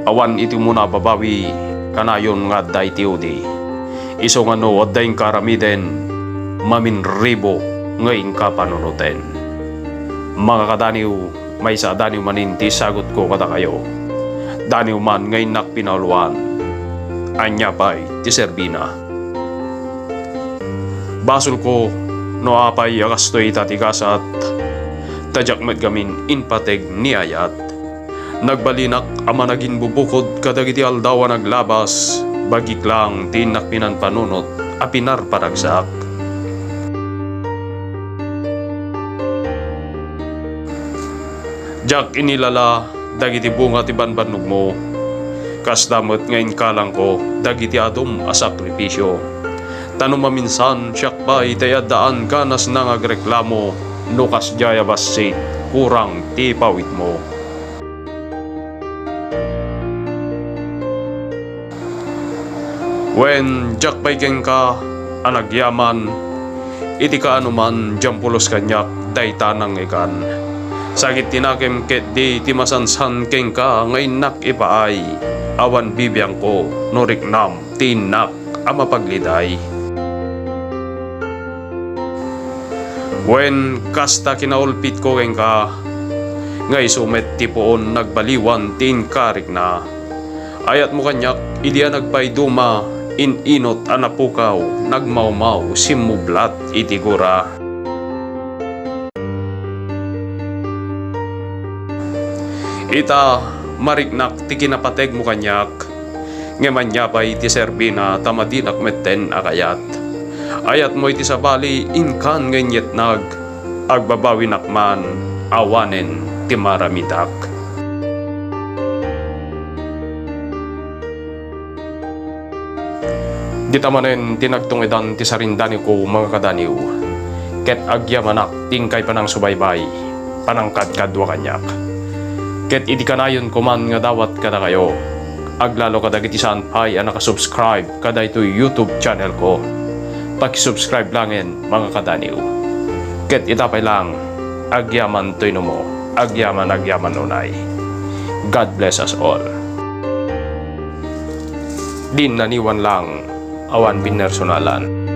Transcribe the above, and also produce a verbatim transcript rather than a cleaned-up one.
Awan iti umuna a babawi, kanayon nga adda iti udi. Isu nga no adda inka aramiden, maminribo nga inka panunoten. Mga kadaniw, maysa a daniw manen ti isagutko kadakayo. Daniw man nga innak pinauluan. Ania pay ti serbina? Basolko no apay a kastoy ita ti gasat, ta diak met gamin impateg ni ayat. Nagbalinak a managinbubukod kadagiti aldaw a naglabas, bagik laeng ti innak pinanpanunot a pinarparagsak. Diak inilala dagiti bunga ti banbannogmo. Kasta met nga inkalangko dagiti adum a sakrifisio. Ta no maminsan, siak pay ti addaan ganasna nga agreklamo no kasdiay a bassit kurang ti ipawidmo. Wen, diak pay kenka a nagyaman, iti kaanoman diam pulos kaniak dayta nangngegan. Sakit ti nakem ketdi ti masansan kenka nga innak ipaay, awan bibiangko no riknam ti innak a mapagliday. Wen, kasta kinaulpitko kenka, nga isu met ti puon nagbaliwan ti inkarikna. Ayatmo kaniak idi a nagpaiduma, in-inot a napukaw, nagmawmaw, simmublat iti gura. Ita, mariknak ti kinapategmo kaniak, ngem ania pay ti serbina ta madinak metten a kayat? Ayatmo iti sabali, inkan nga inyetnag, agbabawinak man awanen ti maramidak. Dita manen ti nagtungedan ti sarindaniwko, mga kadaniw, ket agyamanak ti inkay panangsubaybay, panangkadkadua kaniak. Ket idi kanayonko man nga dawat kadakayo, aglalo kadagiti saan pay a nakasubscribe kadaytoy YouTube channel ko, pakisubscribe laengen, mga kadaniw. Ket ita pay laeng, agyaman toy numo, agyaman, agyaman unay. God bless us all. Dinnaniwan laeng, awan pinersonalan.